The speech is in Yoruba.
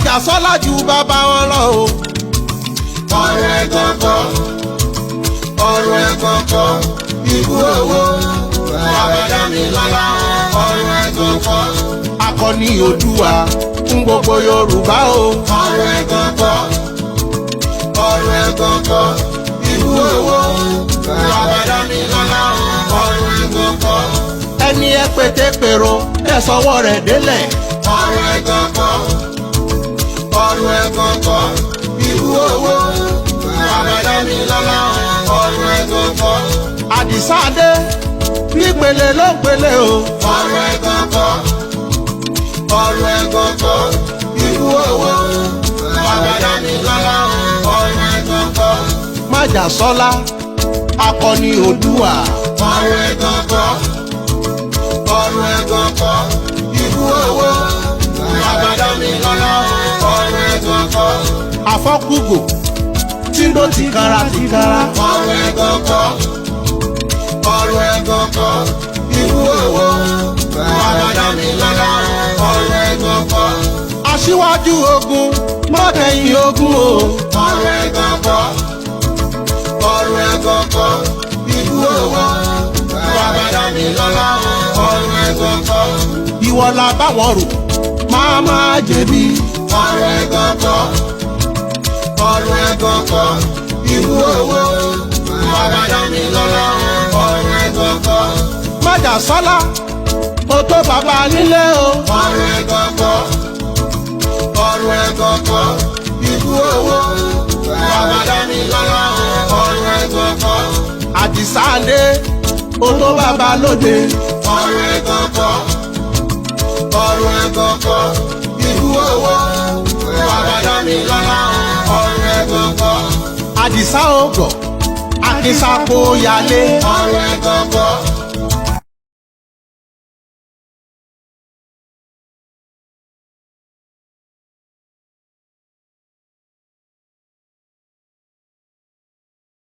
Májàsọ́lá ju bàbá wọn lọ o. Ọ̀rọ̀ ẹ̀gàn kọ́, ọ̀rọ̀ ẹ̀gàn kọ́, ikú owó bàbá Dámilọ́lá. Ọ̀rọ̀ ẹ̀gàn kọ́. Akọni Oòduà fún gbogbo Yorùbá o. Ọ̀rọ̀ ẹ̀gàn kọ́, ọ̀rọ̀ ẹ̀gàn kọ́, ikú owó bàbá Dámilọ́lá. Ọ̀rọ̀ ẹ̀gàn kọ́. Ẹni ẹ pété-pèrò ẹ sọwọ́ rẹ̀ délẹ̀. Ọ̀rọ̀ ẹ̀gàn kọ́, ọ̀rọ̀ ẹ̀gàn kọ́, ikú owó bàbá Dámilọ́lá. Ọ̀rọ̀ ẹ̀gàn kọ́. Àdìsá Adé nípele ló ń pele o. Ọ̀rọ̀ ẹ̀gàn kọ́, ọ̀rọ̀ ẹ̀gàn kọ́, ikú owó bàbá Dámilọ́lá. Ọ̀rọ̀ ẹ̀gàn kọ́. Májàsọ́lá akọni Oòduà. Ọ̀rọ̀ ẹ̀gàn kọ́, ọ̀rọ̀ ẹ̀gàn kọ́, ikú owó bàbá Dámilọ́lá. Ọ̀rọ̀ ẹ̀gàn kọ́. Àfọ́kùgò tí ń dó tìkára tìkára. Ọ̀rọ̀ ẹ̀gàn kọ́, ọ̀rọ̀ ẹ̀gàn kọ́, ikú owó bàbá Dámilọ́lá. Ọ̀rọ̀ ẹ̀gàn kọ́. Aṣíwájú ogun mọ́tẹ̀yìn ogun o. Ọ̀rọ̀ ẹ̀gàn kọ́, ọ̀rọ̀ ẹ̀gàn kọ́, ikú owó bàbá Dámilọ́lá. Ọ̀rọ̀ ẹ̀gàn kọ́. Ìwọ la báwọn rò máa máa jẹ̀bi. Ọ̀rọ̀ ẹ̀gàn kọ́, ọ̀rọ̀ ẹ̀gàn kọ́, ikú owó bàbá Dámilọ́lá. Ọ̀rọ̀ ẹ̀gàn kọ́. Májàsọ́lá o tó bàbá nílé o. Ọ̀rọ̀ ẹ̀gàn kọ́, ọ̀rọ̀ ẹ̀gàn kọ́, ikú owó bàbá Dámilọ́lá. Ọ̀rọ̀ ẹ̀gàn kọ́. Àdìsá Adé o tó bàbá lóde. Ọ̀rọ̀ ẹ̀gàn kọ́, ọ̀rọ̀ ẹ̀gàn kọ́, ikú owó bàbá Dámilọ́lá. Ọ̀rọ̀ ẹ̀gàn kọ́. Àdìsá ògọ̀ Akínsá kó yálé. Ọ̀rọ̀ ẹ̀gàn kọ́.